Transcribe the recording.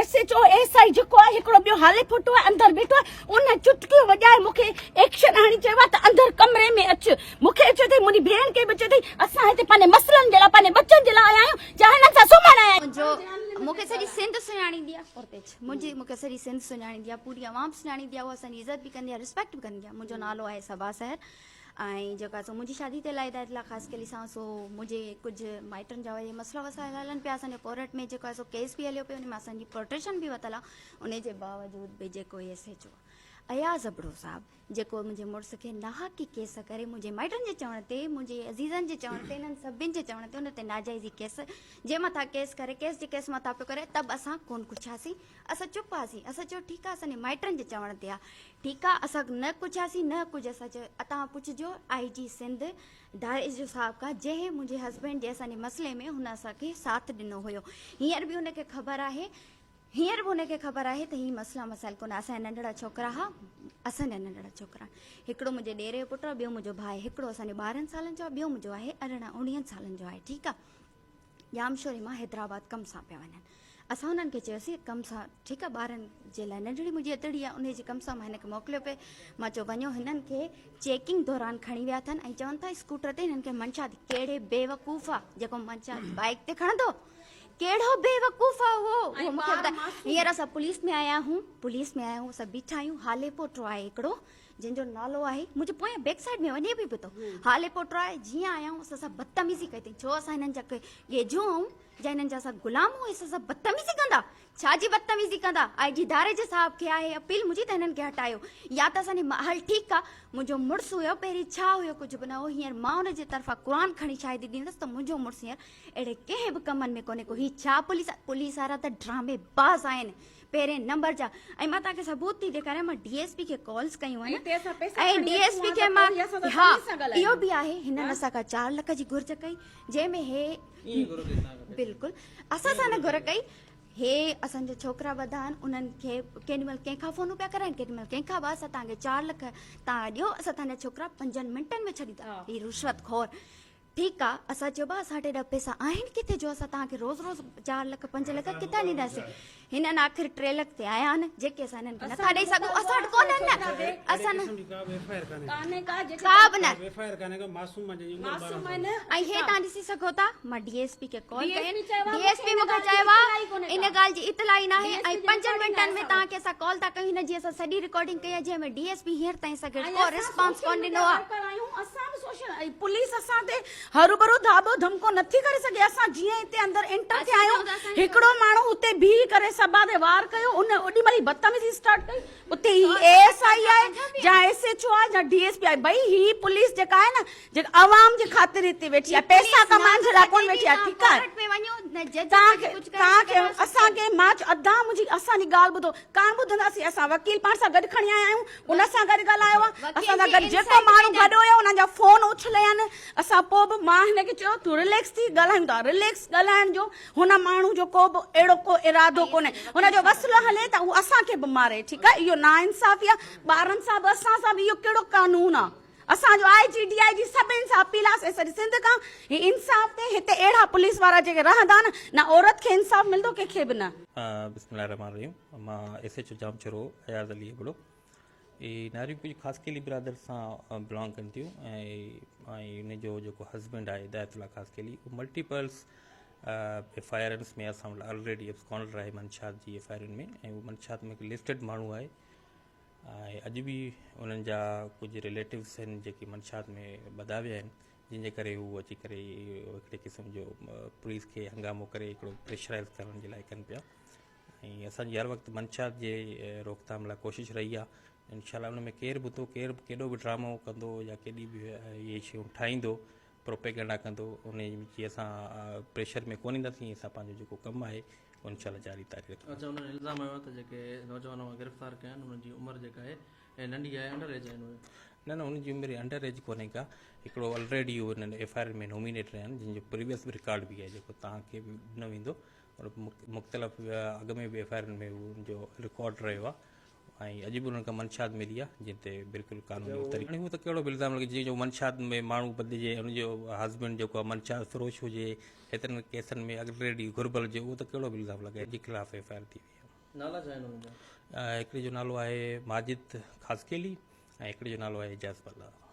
S H O S I جيڪو آهي هڪڙو ٻيو هالي ڦوٽو آهي اندر بيٺو آهي ان چٽڪيون وڄائي مون کي ايڪشن هڻي چيو آهي ته اندر ڪمري ۾ اچ مون کي چيو اٿئي منهنجي ڀيڻ کي به چيو اٿئي اسان هتي پنهنجي مسئلن جي لاء پنهنجي ٻچن جي لاء آيا آهيون جا هنن سان سمهڻ آيا آهيون. منهنجو مون کي سڄي سنڌ سڃاڻيندي آهي پرتيچ منهنجي مون کي سڄي سنڌ سڃاڻيندي آهي پوري عوام سڃاڻيندي آهي اها اسان جي عزت به ڪندي آهي ريسپيڪٽ به ڪندي آهي منهنجو نالو آهي صبا سحر ۽ جيڪو آهي سو منهنجي شادي ٿيل آهي هدايت الله خاصخيلي سان سو منهنجي ڪجهه مائٽن جا اهي مسئلا وسائل هلن پيا اسان جو ڪورٽ ۾ جيڪو آهي سو ڪيس به هليو پيو ان ۾ اسان جي پروٽيڪشن به ورتل آهي ان جي باوجود به جيڪو S H O Ayaz Abro صاحب جيڪو منهنجي مڙس کي ناحقي ڪيس ڪري منهنجي مائٽن جي چوڻ تي منهنجي عزيزن جي چوڻ تي انهن سڀن جي چوڻ تي ان تي ناجائزي ڪيس جي مٿان ڪيس ڪري ڪيس جي ڪيس مٿان پيو ڪري ته به اسان ڪون ڪڇياسين اسان چپ هئاسين اسان چيو ٺيڪ آهي اسان جي مائٽن جي چوڻ تي آهي ٺيڪ آ اسان نه ڪڇياسين نه ڪجهه اسان چيو اتان پڇجو آئي جي سنڌ ڌاريجو صاحب کان جنهن منهنجي هسبينڊ جي اسان جي مسئلي ۾ هن اسان کي ساٿ ڏنو هيو هينئر به هن کي خبر آهي هينئر به هن کي خبر آهي ته هي مسئلا مسائل ڪونه اسان جا ننڍڙا ڇوڪرا ها اسان جا ننڍڙا ڇوڪرا هڪڙو منهنجي ڏيري جو پٽ آهي ٻيو منهنجو ڀاء هڪڙو اسان جو 12 سالن جو آهي ٻيو منهنجو آهي 18 19 سالن جو آهي ٺيڪ آ ڄامشوري مان حيدرآباد ڪم سان پيا وڃن. اسان انهن کي چيوسين ڪم سان ٺيڪ آ ٻارن جي لاء ننڍڙي منهنجي اتڙي آ انهي جي ڪم سان مان هن کي موڪليو پئي. مان چيو وڃو هنن کي چيڪنگ دوران کڻي ويا اٿن ۽ چون ٿا اسڪوٽر تي هنن کي منشا ٿي. ڪهڙي بيوقوف آ جيڪو منشا بائيڪ تي کڻندو. ڪهڙو بيوقوف آ اهو اهو مون کي ٻڌاء. هينئر اسان پوليس ۾ آيا آهيون پوليس ۾ آيا آهيون اسان بيٺا آهيون هالي پوٽو آهي هڪڙو جنهن جو نالو آهي منهنجي پويان بيڪ سائيڊ ۾ وڃي به پيو هالي پوٽو آهي جيئن آيا آهيون اسان سان بدتميزي ڪئي اٿئي ڇو اسان هنن جا ڳيجهو آهيون يا هنن جا اسان غلام آهيون اسان سان بدتميزي ڪندا ڇا جي بدتميزي ڪندا آء جي ڌاريجي صاحب کي آهي اپيل منهنجي ته هنن کي هٽايو يا ته اسان جي هل ٺيڪ آ منهنجو مڙس هيو پهرين ڇا هيو ڪجهه به نه هو هينئر مان ان جي طرفان قرآن کڻي شاهدي ڏيندس ته منهنجو مڙس هينئر اهڙي ڪنهن به ڪمن ۾ ڪونهي ڪو هي ڇا پوليس پوليس وارا ته ڊرامي باز آهن پهرين نمبر جا ۽ مان توهان کي ثبوت ٿي ڏيکاريان مان ڊي ايس پي کي ڪالز ڪيون آهن ۽ ڊي ايس پي کي مان ها اهو به آهي هنن اسان کان 4 لک جي گهرج ڪئي جنهن ۾ هي بلڪل اسان سان نه گهر ڪئي هي اسان جا ڇوڪرا ٻڌا آهن انهن کي ڪيڏي مهل ڪنهن کان فونون پيا ڪرائن ڪيڏي مهل ڪنهن کان به اسان توهان کي 4 لک توهان ڏيو اسان توهان جا ڇوڪرا پنجن منٽن ۾ ڇڏيندا هي رشوت خور ٺيڪ آ، اسان چيو ڀاء اسان وٽ ايڏا پئسا آهن ڪٿي جو اسان توهان کي روز روز 4 لک 5 لک ڪٿان ڏينداسين. هنن آخر 3 لک تي آيا آهن جيڪي اسان هنن کي نٿا ڏئي سگهون اسان وٽ ڪونهن نه اسان ڪا به نه ۽ هي توهان ڏسي سگهو ٿا مان ڊي ايس پي کي ڪال ڪئي ڊي ايس پي مون کي چيو آ ان ڳالهه جي اطلاع ئي ناهي ۽ پنجن منٽن ۾ توهان کي اسان ڪال ٿا ڪيون هن جي اسان سڄي رڪارڊنگ ڪئي آهي جنهن ۾ ڊي ايس پي هينئر تائين اسان کي ڪو ريسپانس ڪونه ڏنو آ. اسان به سوشل پوليس اسان تي هروڀرو ڌاٻو ڌمڪو نٿي ڪري سگهي اسان جيئن هتي اندر انٽر ٿيا آهيون هڪڙو ماڻهو اتي بيهي ڪري سڀا تي وار ڪيو ان اوڏي مهل ئي بدتميزي اسٽارٽ ڪئي اتي هي اي ايس I آهي يا ايس ايڇ او آهي يا ڊي ايس پي آهي ڀئي هي پوليس جيڪا آهي نه جيڪا عوام جي خاطر هتي ويٺي آهي پئسا ڪمائڻ جي لاء ڪونه ويٺي آهي ٺيڪ آهي توهان کي توهان کي اسان کي مان چيو ادا منهنجي اسان جي ڳالهه ٻڌو ڪانه ٻڌنداسين اسان وڪيل پاڻ سان گڏ کڻي آيا آهيون ان سان گڏ ڳالهايو آهي اسان سان گڏ جيڪو ماڻهو گڏ هيو انهن جا فون اڇليا آهن اسان پوء به مان هن کي چيو تون رليڪس ٿي ڳالهايون ٿا رليڪس ڳالهائڻ جو هن ماڻهو جو ڪو به اهڙو ڪو ارادو ڪونهي هن جو وس نه هلي ته هو اسان کي به ماري ٺيڪ آهي اهو ناانصافي آهي ٻارن سان به اسان سان به اهو ڪهڙو قانون آهي اسان جو آء جي ڊي I جي سڀني سان اپيل آهي سڄي سنڌ کان هي انصاف تي هتي اهڙا پوليس وارا جيڪي رهندا نه نه عورت کي انصاف ملندو ڪنهن کي به نه. بسم الله الرحمٰن الرحيم مان S H O Jamshoro Ayaz Ali Abro اهي ناريون ڪجهه خاصخيلي برادر سان بلانگ ڪن ٿيون ۽ ۽ ان جو جيڪو هسبينڊ آهي هدايت الله خاصخيلي اهو ملٽيپلس ايف I آرنس ۾ اسان وٽ آلريڊي ابسڪانڊر آهي منشات جي ايف I آرن ۾ ۽ اهو منشات ۾ هڪ لسٽيڊ ماڻهو آهي ۽ اڄ به انهن جا ڪجهه رليٽوز آهن جيڪي منشات ۾ ٻڌا ويا آهن جن جي ڪري هو اچي ڪري هڪڙي قسم جو پوليس کي هنگامو ڪري هڪڙو پريشرائز ڪرڻ جي لاء ڪن پيا ۽ اسان جي هر وقت منشات جي روڪٿام لاء ڪوشش رهي آهي انشاء الله ان ۾ ڪير به ٿو ڪير به ڪيڏو به ڊرامو ڪندو يا ڪيڏي به اهي شيون ٺاهيندو پروپيگنڊا ڪندو ان جي اسان پريشر ۾ ڪونه اينداسين اسان پنهنجو جيڪو ڪم آهي اهو انشاء الله جاري تاري رکنداسين. اچا انهن الزام هنيو آهي ته جيڪي نوجوان اوهان گرفتار ڪيا آهن انهن جي عمر جيڪا آهي ننڍي آهي انڊر ايج آهن اهي. نه نه انهن جي عمر انڊر ايج ڪونهي ڪا هڪڙو الريڊي اهو انهن ايف I R ۾ nominate رهيا آهن جن جو پريويس به رڪارڊ به آهي جيڪو توهان کي به ڏنو ويندو مختلف اڳ ۾ به ايف I آرن ۾ انهن جو رڪارڊ رهيو آهي ۽ اڄ به انهن کان منشيات ملي آهي جنهن تي بلڪل قانوني طريقي هاڻي هو ته ڪهڙو به الزام لڳي جيئن جو منشيات ۾ ماڻهو بدلجي ان جو هسبينڊ جيڪو آهي منشيات فروش هجي هيترن ڪيسن ۾ الريڊي گهربل هجي اهو ته ڪهڙو به الزام لڳائي جي خلاف ايف I R ٿي وئي آهي. نالا ڇا آهن انهن جا؟ هڪڙي جو نالو آهي ماجد خاصخيلي ۽ هڪڙي جو نالو آهي اعجاز ملاح.